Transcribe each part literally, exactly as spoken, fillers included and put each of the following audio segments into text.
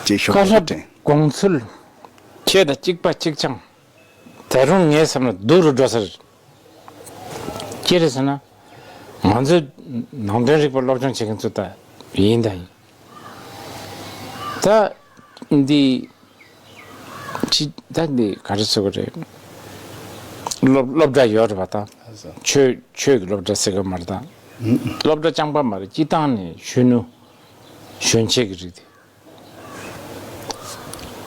ཅེས་ཤོག་བཀའ་སློབ་དྲན། དགོངས་ཚུལ། ཁྱེད་དང་གཅིག་པ་གཅིག་རྐྱང་། ད་རུང་ངའི་བསམ་ན་སྡུག་རུ་འགྲོ་ས་རེད། ཅི་རེད་ཟེར་ན། ང་ཚོའི་ནང་དོན་རིག་པ་སློབ་སྦྱོང་བྱེད་མཁན་ཚོ་ད་ཡིན་ད་ཡིན། ད་འདི་ཅི་ད་འདི་ག་རེ་ཟེར་དགོས་རེད། སློབ་སློབ་གྲྭ་ཡོད་རེད་པ་ད། ཆོས་ཆོས་ཀྱི་སློབ་གྲྭ་ཟེར་གི་མ་རེད་ད། སློབ་གྲྭ་རྐྱང་པ་མ་རེད། སྤྱི་བཏང་ནས་གཞོན་ནུ་གཞོན་ཆེ་གི་རིགས་དེ།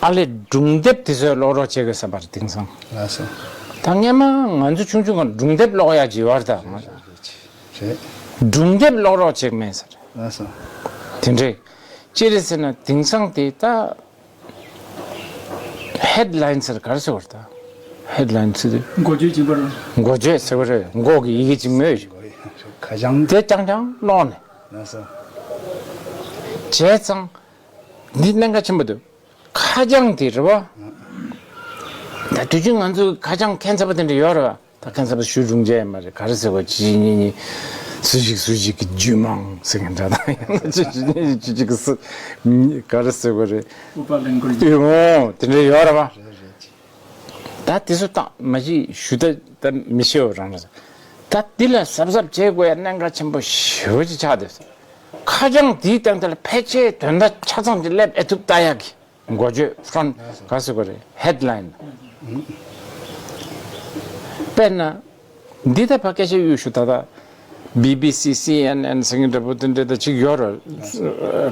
ཨ་ལས་སྒྲུང་དེབ་དེ་ཚོའི་ཀློག་རོགས་བྱེད་དགོས་བསམ་པ་རེད་དེང་སང་། ལགས་སོ། ད་སྔན་མ་ང་ཚོ་ཆུང་ཆུང་སྒང་སྒྲུང་དེབ་ཀློག་ཡག་ཅིག་ཡོད་རེད་ད། རེད། སྒྲུང་དེབ་ཀློག་རོགས་བྱེད་མེད་ཟེར། ལགས་སོ། དེ་འདྲས། ཅི་རེད་ཟེར་ན་དེང་སང་དེ་ད་ཧེཌ་ལའིན་ཟེར་ག་རེ་ཟེར་བ་རེད་ད། ཧེཌ་ལའིན་ཟེར་དུས། འགོ་བརྗོད་ཅིག་པར། འགོ་བརྗོད་ཟེར་བ་རེད། མགོ་གི་ཡི་གེ་གཅིག་མོད། ཁ་བྱང་། དེ་རྐྱང་རྐྱང་ཀློག་ནས། ལགས་སོ། བྱས་ཙང་། འདི་གནད་འགག་ཆེན་པོ་འདུག་ཁ་བྱང་དེ་རེད་བ། ད་དུས་རྒྱུན་ང་ཚོའི་ཁ་བྱང་ཁྱད་མཚར་པོ་དེ་འདྲ་ཡོད་རེད་བ། ད་ཁྱད་མཚར་པོ་ཞུ་རུང་བྱས་མ་རེད། ག་རེ་ཟེར་བ་གཅིག་གཉིས་གཉིས། སུ་ཞིག་སུ་ཞིག་གི་རྒྱུད་མང་ཟེར་མཁན་འདྲ་དང་། ཡང་ན་གཅིག་གཉིས་གཅིག་གཅིག་གི་སུ། ག་རེ་ཟེར་བ་རེད། ཨུ་པ་ལེན་གུར། ཨེ་འོ་དེ་འདྲ་ཡོད་རེད་བ། ད་དེ་ཚོ་ད་མ་གཞི་ཞུ་ད་ད་མི་ཤེས་བ་རང་རེད། ད་འདི་ལ་གཟབ་གཟབ་བྱེད་དགོས་ཡ་གནད་འགག་ཆེན་པོ་ཞེ་པོ་ཅིག་ཆགས་བསྡད་སོང་། ཁ་བྱང་དེའི་སྟེང་དེ་ལ་ཕལ་ཆེར་དོན་དག་ཆ་ཚང་ཅིག་སླེབས་ཨེ་ཐུབ་ལྟ་ཡག་གི་འགོ་བརྗོད་ཕྲོན་ག་ཟེར་དགོས་རེད། ཧེཌ་ལའིན། དཔེར་ན། འདི་ད་ཕ་སྐད་ཆ་གཡུག་ཞུ་ད་ད། བི་བི་སི་སི་ཨེན་ཨེན་ཟེར་མཁན་འདྲ་པོ་དེ་འདྲ་ད་ཅིག་ཡོད་རེད།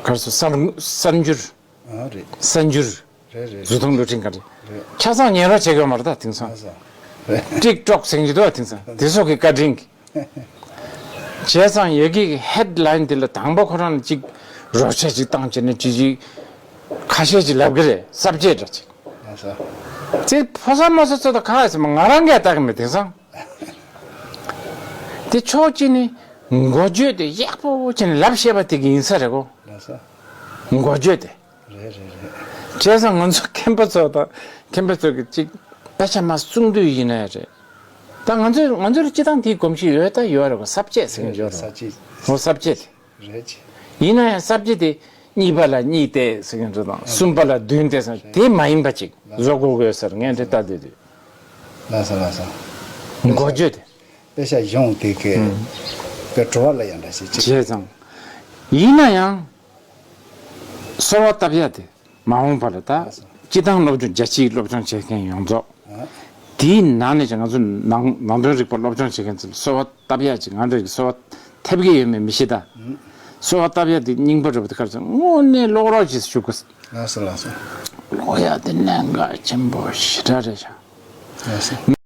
ག་རེ་ཟེར་གསར་གསར་འགྱུར། ཨ་རེད། གསར་འགྱུར། རེད་རེད། གཟུགས་མཐོང་བློ་འཕྲིན་ག་རེ། རེད། ཆ་ཚང་ཉན་རོགས་བྱེད་དགོས་མ་རེད་ད་དེང་སང་། ཨ་ས། རེད། ཊིག་ཊོག་ཟེར་གྱི་འདུག་བ་དེང་སང་དེ་ཚོ་གི་བཀའ་དྲིན་གྱིས། བྱས་ཙང་ཡ་གི་ཧེཌ་ལའིན་དེ་ལ་དང་པོ་ཁོ་རང་ལ་ཅིག་རོགས་ཆ་ཅིག་བཏང་བྱས་ནས་ཅིག་ཅིག་ཁ་ཤས་ཅིག་ལབ་གི་རེད། ས་བཅད་འདྲ་ཅིག་ཨ་ས། དེ་ཕོ་གསར་མོ་གསར་ཚོ་དང་ཁ་ཡ་ཟེར་མ་ང་རང་གིས་ལྟ་གི་མེད་དེང་སང་། དེ་ཕྱོགས་གཅིག་ནས་འགོ་བརྗོད་དེ་ཡག་པོ་བྱས་ནས་ལབ་ཤེས་པ་དེ་གི་ཡིན་ས་རེད་གོ། ལགས་སོ། འགོ་བརྗོད་དེ། རེད་རེད་རེད། བྱས་ཙང་ང་ཚོ་མཁན་པོ་ཚོ་དང་མཁན་པོ་ཚོ་གི་ཅིག་དཔེ་ཆ་མར་གསུང་དུས་ཡིན་ན་ཡང་རེད། ད་ང་ཚོས་ང་ཚོར་སྤྱི་བཏང་དེའི་གོམས་གཤིས་ཡོད་ད་ཡོད་རེད་གོ། ས་བཅད་ཟེར་མཁན་ཡོད་རེད། ས་བཅད། འོ་ས་བཅད་དེ། རེད་ཅེ། ཡིན་ན་ཡང་ས་བཅད་དེ་གཉིས་པ་ལ་གཉིས་ཏེ་ཟེར་མཁན་རེད་དང་གསུམ་པ་ལ་བདུན་ཏེ་ཟེར་དེ་མ་ཡིན་པ་ཅིག་བཟོ་དགོས་དགོས་ཟེར་ངས་འདི་ལྟ་དུས་དུས། ལགས་སོ་ལགས་སོ། འགོ་བརྗོད་དེ། དཔེ་ཆ་གཞུང་དེ་གའི་ཨུམ། དཔེ་བྲོ་བ་ལ་ཡང་འདྲ་ཞིག་ཅིག་བྱས་ཙང་། ཡིན་ན་ཡང་། གསོལ་བ་བཏབ་ཡ་དེ་མ་འོངས་པ་ལ་ད་སྤྱི་བཏང་སློབ་སྦྱོང་རྒྱ་ཆེའི་སློབ་སྦྱོང་བྱེད་མཁན་ཡོངས་རྫོགས་ཨ། དེའི་ནང་ནས་ཀྱང་ང་ཚོ་ནང་ནང་དོན་རིག་པ་སློབ་སྦྱོང་བྱེད་མཁན་ཚོ་ལ་གསོལ་བ་བཏབ་ཡ་ཅིག་ང་འདྲ་གི་གསོལ་བ་ཐེབས་ཀྱི་ཡོད་མེད་མི་ཤེས་ད། ཨུ། གསོལ་བ་བཏབ་ཡ་དེ་རྙིང་པ་རེད་པ་དེ་ག་རེ་ཟེར་དངོས་གནས་ཀློག་རོགས་ཅིག་ཞུ་དགོས། ལགས་སོ་ལགས་སོ། ཀློག་ཡ་དེ་གནད་འགག་ཆེན་པོ་ཞེ་དྲག་རེད་ཤག་ལགས་སོ།